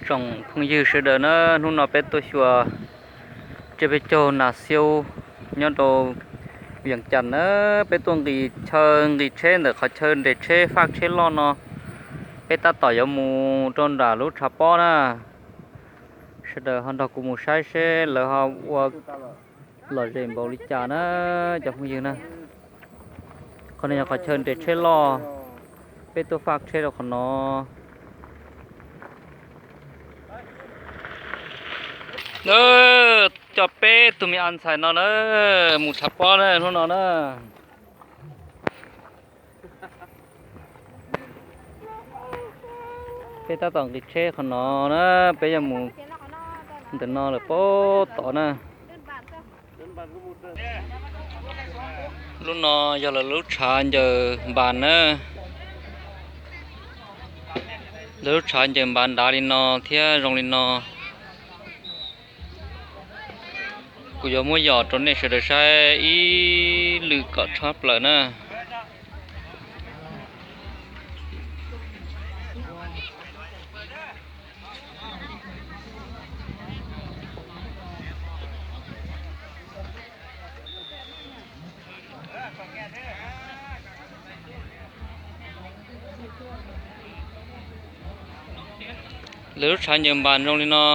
Tsoom phooj ywg sawv daws na, hnub no peb tuaj xyuas tsiab peb caug Nas Xiaub nyob rau Vias Cas na. Peb tuaj nqis chaw nqis tsheb ntawm qhov chaw nres tsheb faj tsheb loj no. Peb tab tom yuav mus rau nram lub tshav pob na. Sawv daws ho nrog kuv mus saib seb lawv ho ua lom zem npaum li cas na cov phooj ywg na. Qhov no yog qhov chaw nres tsheb loj, peb tuaj faj tsheb rau qhov no. Coj peb tug me a ntxhais no na, mus tshav pob na hnub no na. Peb tab tom nqis tsheb qhov no na, peb yuav mus ntawm no lawm pab tod na. Lub no yog lawv lub tshav ncaws npas na. Lawv lub tshav ncaws npas nrad li no thiab zoo li no. Kuv yuav muab yos rau nej sawv daws saib ib lwm kom tshaj plaws na. Lawv lub tshav ncaws npas zoo li no.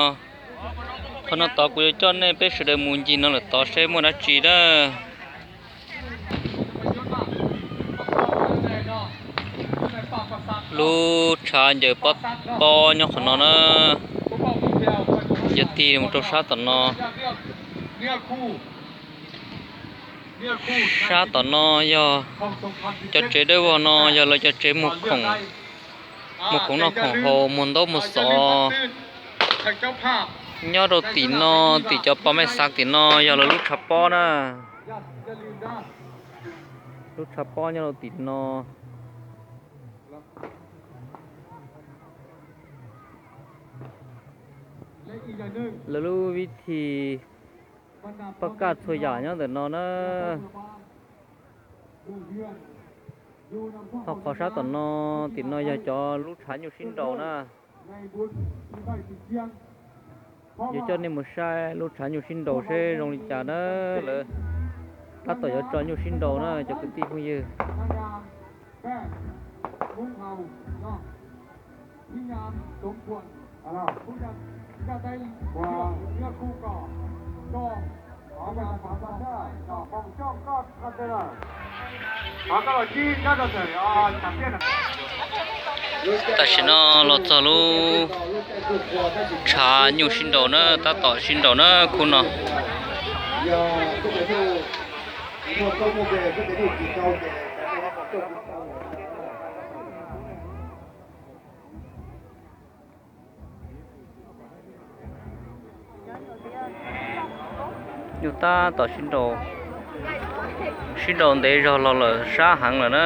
Qhov no tod kuv yuav coj nej peb sawv daws mus ncig no lawm tod seb muaj dab tsi na. Lub tshav ncaws pob nyob qhov no na. Yog tig mus rau sab tom no. Sab tom no yog cov tsev dawb vog no yog lawv cov tsev muag khoom, muag khoom noj khoom haus, muag ntaub muag xov. Nyob rau tim no, tim cov pos mej xav tim no yog lawv lub tshav pob na. Lub tshav pob nyob rau tim no. Lawv lub vib thi pab kaj txhua yam nyob ntawm no na. Ho qhov sab tom no, tim no yog cov lub tshav nyuj sib nraus na. Yuav coj nej mus saib lub tshav nyuj sib nraus seb zoo li cas na. Lawv tab tom yuav tso nyuj sib nraus na cov kwv tij phooj ywg. Tam sim no los txog lub tshav nyuj sib nraus na, tab tom sib nraus na khub no. Nyuj tab tom sib nraus, sib nraus ntev zog los lawm sab heev lawm na.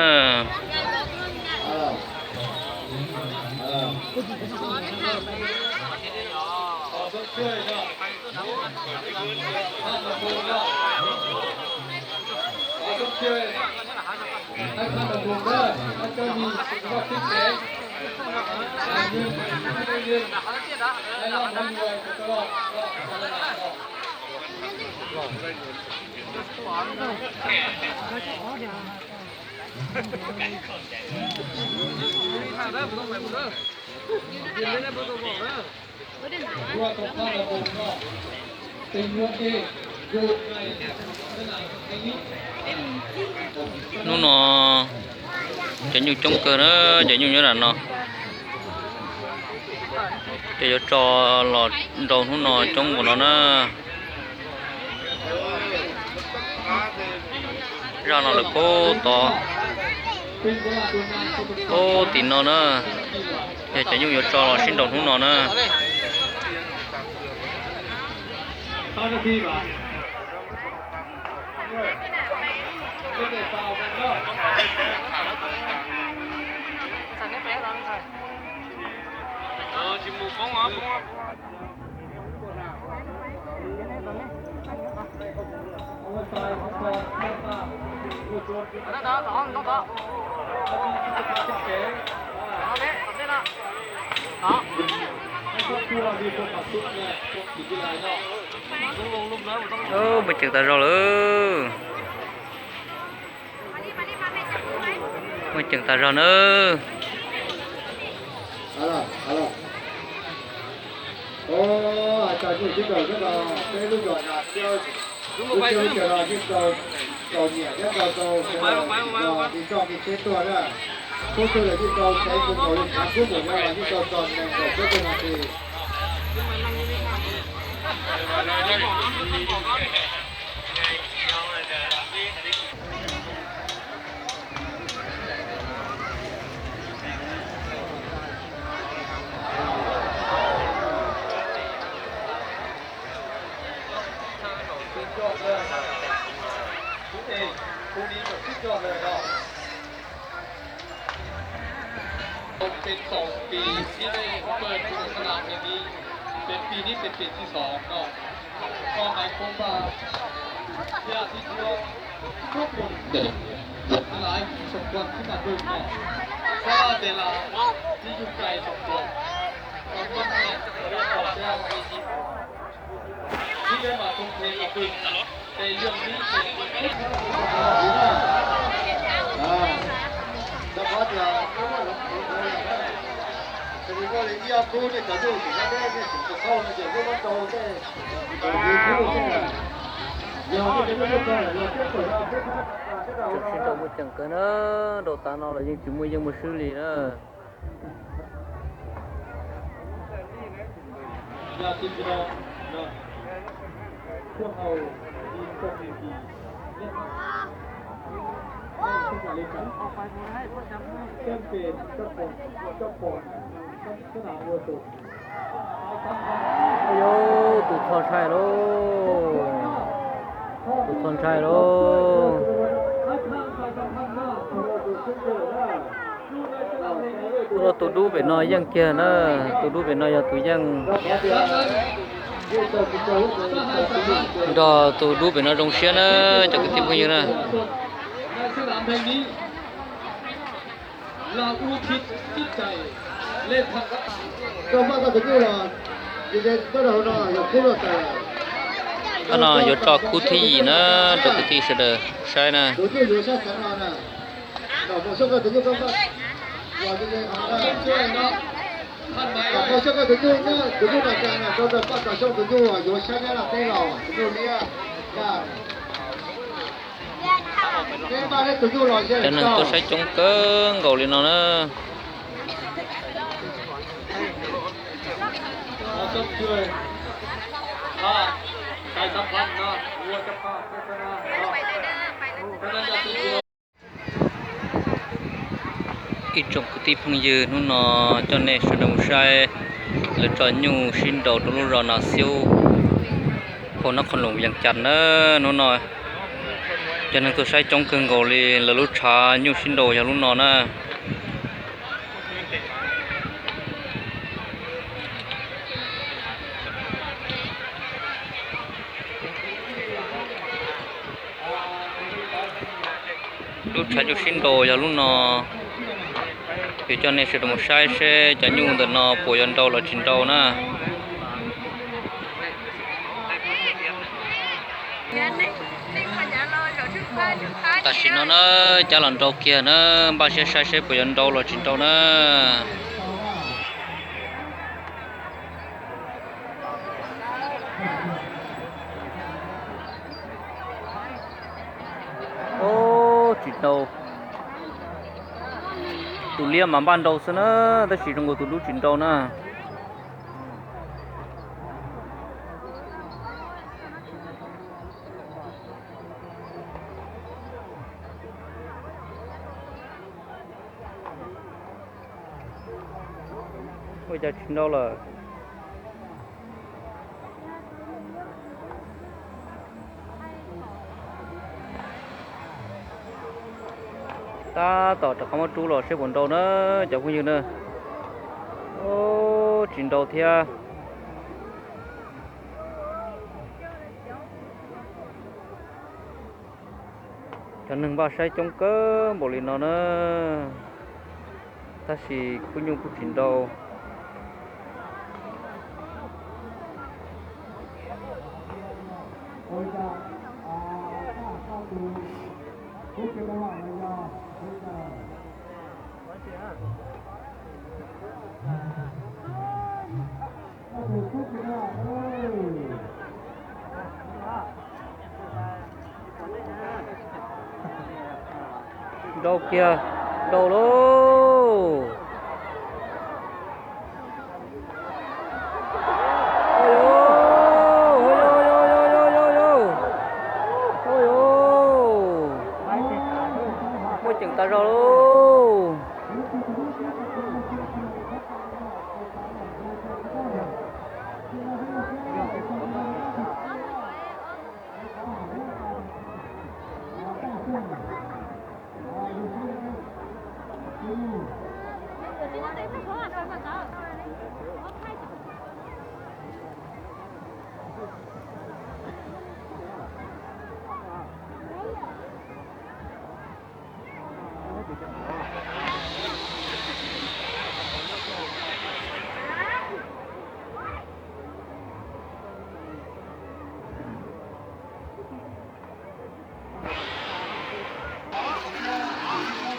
Hnub no cov nyuj coob kawg na, cov nyuj nyob nram no. Cov yuav tso los nraus hnub no coob npaum no na. Zaj no lawm pab tod, pab tim no na, yog cov nyuj yuav tso los sib nraus hnub no na. Muaj ceem tas zog lawm. Muaj ceem tas zog nawb.เป็นสองปีที่ได้เปิดสนามแห่งนี้ เป็นปีนี้เป็นปีที่สองเนาะ ก็หมายความว่าญาติโยมทุกคนหลายสมควรที่มาดูเนาะ เพราะว่าแต่ละที่อยู่ไกลสมควร Tseem sib nraus muaj ceem kawg na, nraus tas no los yeej tsis muaj yeej muaj swb li na. Tus txho ntshai lauj, tus txho ntshai lauj. Tus dub pem no yeej kiag na, tus dub pem no yog tus yeej nrog tus dub pem no zoo siab na, cov kwv tij phooj ywg na. Qhov no yuav tso khub thib yim na, rau kwv tij sawv daws saib na. Cov neeg tuaj saib coob kawg nkaus li no na. Ib tsoom kwv tij phooj ywg, hnub no coj nej sawv daws mus saib lawv tso nyuj sib nraus rau lub zos Nas Xiub, hauv Nab Qhoos Loos, Vees Cas na. Hnub no cov neeg tuaj saib coob kawg nkaus li, lawv lub tshav nyuj sib nraus yog lub no na. Lub tshav nyuj sib nraus yog lub no. Yuav coj nej sawv daws mus saib seb cov nyuj ntawm no puas yuav nrau los tsis nrau na. Tam sim no na, cab los nrau kiag na, npaj siab saib seb puas yuav nrau los tsis nrau na. Tsis nrau. Tus liab mas npaj nrau xwb na, tab sis zoo nkaus tus dub tsis nrau na. Ua cas tsis nrau lawm? Tab tom rov qab muab rub los seb puas nrau na, cov phooj ywg na. Tsis nrau thiab. Cov neeg npaj saib coob kawg npaum li no na, tab sis khub nyuj kuj tsis nrau. Nrau kiag, nrau lauj. Muaj ceem tas zog lauj.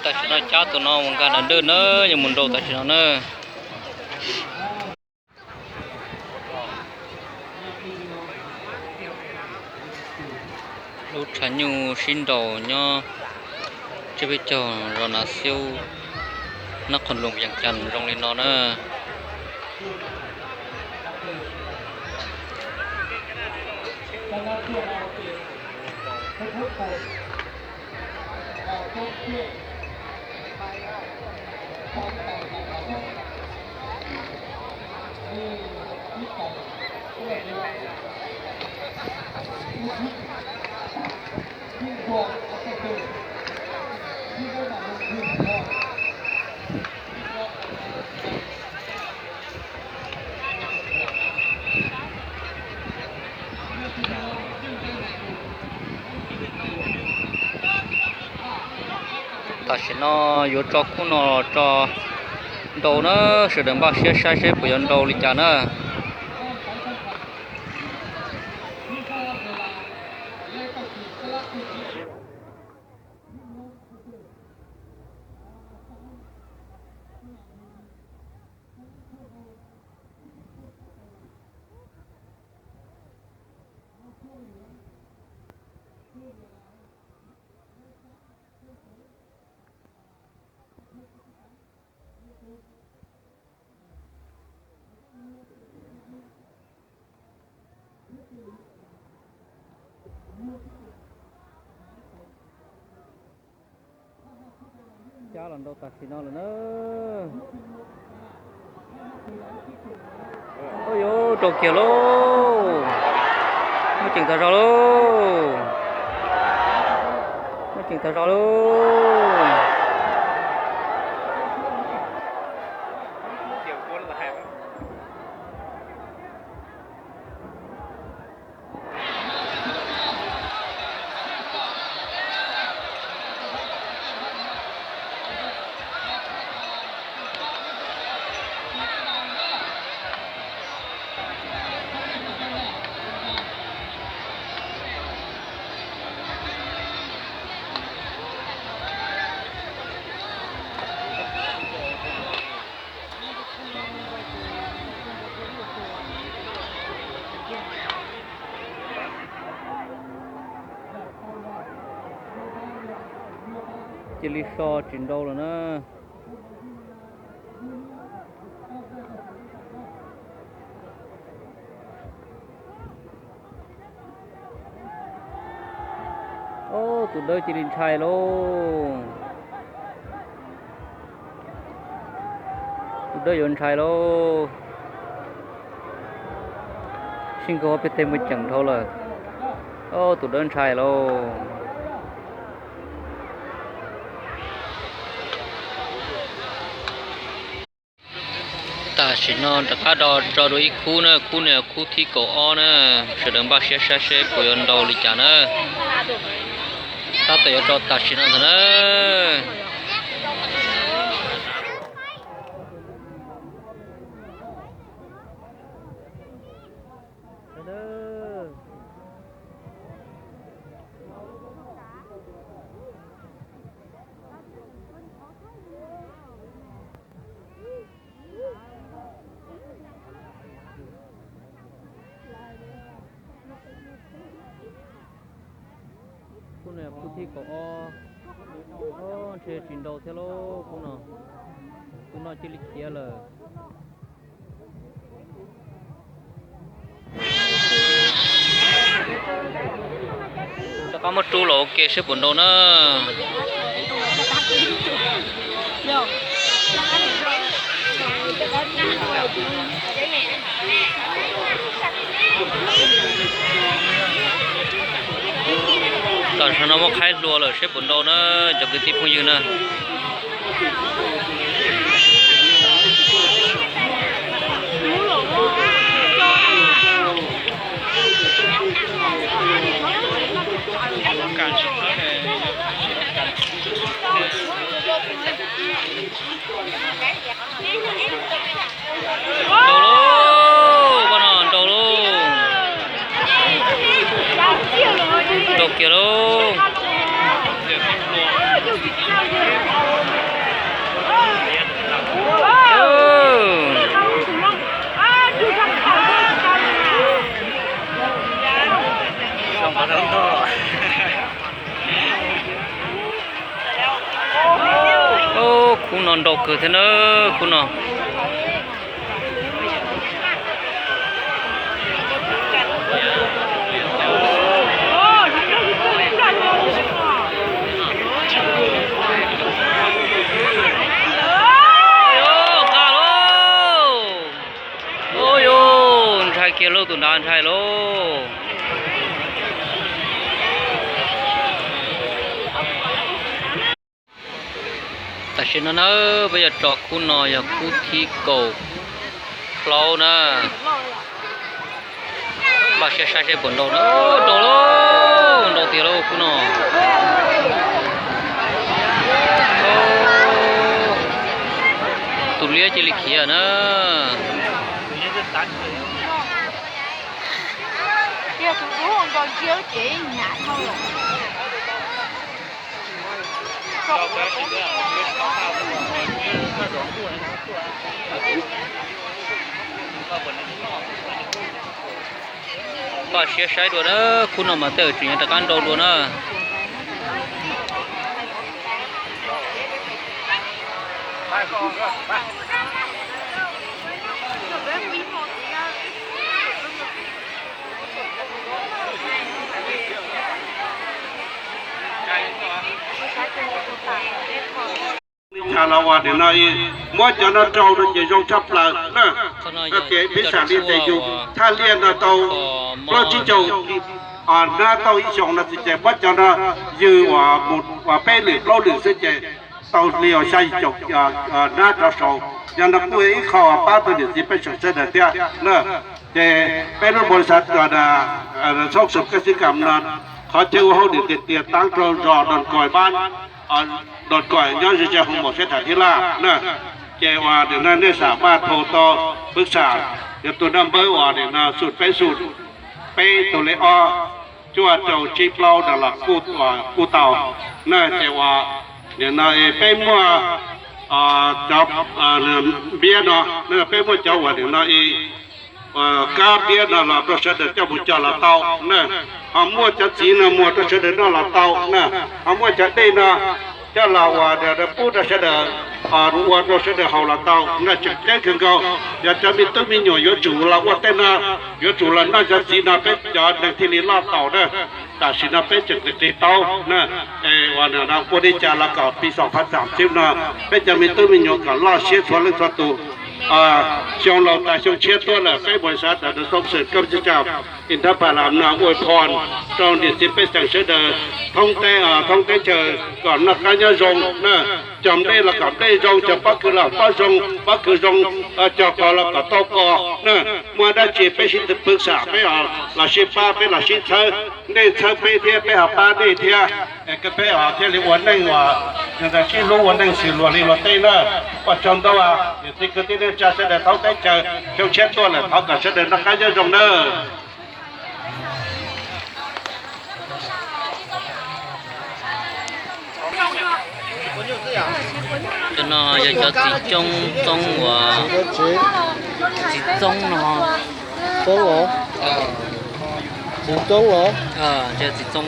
Tam sim no cab tus no mus nkag nram ntej na, yuav mus nrau tam sim no na. Lub tshav nyuj sib nraus nyob tsiab peb caug zos Nav Xiub, Nab Qhoos Loos, Yees Cas zoo li no na. Tam sim no yuav tso khub no tso nrau na, sawv daws npaj siab saib seb puas yuav nrau li cas na. Cab los nrau tam sim no lawm na. Ua yuav rau kiag lauj. Muaj ceem tag zog lauj. Muaj ceem tag zog lauj. Cia li so tsis nrau lawm na. Ob, tus dawb cia li ntshai lauj. Tus dawb yuav ntshai lauj. Sib nkaug ob peb teg muaj ceem dhau lawm. Ob, tus dawb ntshai lauj. Tam sim no rov qab do tso dua ib khub na, khub no yog khub thib kaum ob na. Sawv daws npaj siab saib seb puas yuav nrau li cas na. Tab tom yuav tso tam sim no ntag na. Thib kaum ob, ntshe tsis nrau thiab lauj khub no, khub no cia li khiav lawm. Rov qab muab rub los ua ke seb puas nrau na. Tam sim no muab qhaib hlua lawm seb puas nrau na, cov kwv tij phooj ywg na. Nrau lauj, pab no nrau lauj. Nrau kiag lauj. Khub no nrau kawg thiab na, khub no. Ua yuj, ntshai kiag lauj, tus nrad ntshai lauj. Tam sim no na, peb yuav tso khub no yog khub thib kaum plaub na. Npaj siab saib seb puas nrau na. Nrau lauj, nrau tiag lauj khub no. Tus liab cia li khiav na. Npaj siab saib dua na, khub no mas tej zaum tseem yuav rov qab nrau dua na. Li cas los ua nim no muab cov no rau no ces zoo tshaj plaws na. Tias peb sam li tes yus thaj liaj no tau plaub tsib caug hnab tau ib xyoos no txiv ces muab cov no yws uas peb lwm plaub lwm xwb ces tau li uas xya yim caum hnab rov saud. Yog no kuj ib qho pab rau niam txiv peb sawv daws thiab na. Ces peb lub npau xav txhob xum kaj xib kam no qhov chaw ua hauj lwm tiag tiag tab rau zos Đồn Còi Ván, Đồn Còi nyob ze ze Hoo Maum Xeeb Thas Thib Laj na. Ces uas nim no nej xam maj thau tau pwv xam yog tus naj npawb uas nim no xum peb xum peb tus li ob cuaj rau tsib plaub no los kuj tau na. Ces uas nim no peb muaj cov npiab no, peb muaj cov uas nim no kab npiab no los rau sawv daws coj mus cog los tau na. Ho muaj cov txiv no muag rau sawv daws noj los tau na. Ho muaj cov dej no coj los uas pub rau sawv daws ua rau sawv daws haus los tau na. Tseem ceeb kawg nkaus yog cov me tub me nyuam yuav tsum los ua tej no, yuav tsum los noj cov txiv no peb cov neeg thiaj li loj taus na. Tam sim no peb tseem qis qis tau na. Es uas ua li cas los kom pi xoom phav txam xwb no peb cov me tub me nyuam kom loj siab txhua leej txhua tus. Xyoo laus tas xyoo tshiab tuaj lawm peb npau xav tas nws xoo xwm koj cov cam ib nthab pas lam no ua phom rau niam txiv pej xeem sawv daws thoob teb, thoob teb chaws kom noj qab nyob zoo na. Cog nplej los kom nplej zoo, cog pob kws los pob zoo, pob kws zoo, cog qos los kom tau qos na. Muaj dab tsi peb sib pwv xam, peb los sib pab, peb los sib txhawb, nej txhawb peb thiab peb ho pab nej thiab. Peb thiaj li ua neej uas sib hlub ua neej xws luag li luag tej na. Ua tsaug ntau, niam txiv kwv tij neej tsa sawv daws thoob teb chaws, xyoo tshiab tuaj lawm thov kom sawv daws noj qab nyob zoo nawb. Cov no yog cov txiv coob txoob uas, txiv txoob no. Txiv txoob os? Txiv txoob os? Txiv txoob.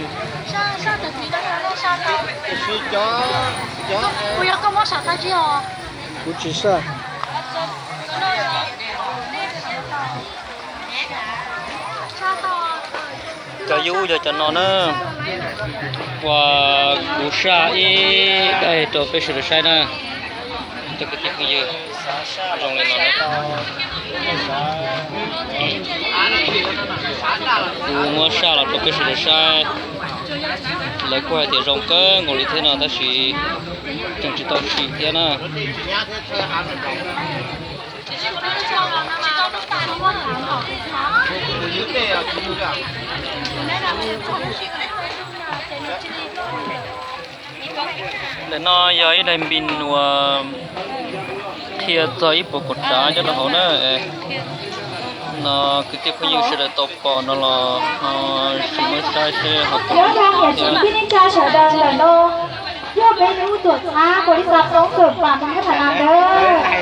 Kuv yog koj muab sam tab tsis os. Kuv tsis saj. Cov yub yog cov no na, uas kuv saj ib daim rau peb sawv daws saib na. Cov kwv tij phooj ywg, zoo li no na. Kuv muab saj los rau peb sawv daws saib, lawv kuj hais tias zoo kawg nkaus li thiab no tab sis tseem tsis tau sim thiab na. Ntawm no yog ib daim npis uas qhia txog ib puas kaum tsav nyob rau hauv na. No kwv tij phooj ywg sawv daws tau pom no los ho sim muab saib seb ho puas. Nyob zoo niam txiv kwv tij neej tsa sawv daws, ntawm no yog peb lub tuam txhab npaum li xav poob tawm pas mus nyob Thaib Nam ntawd.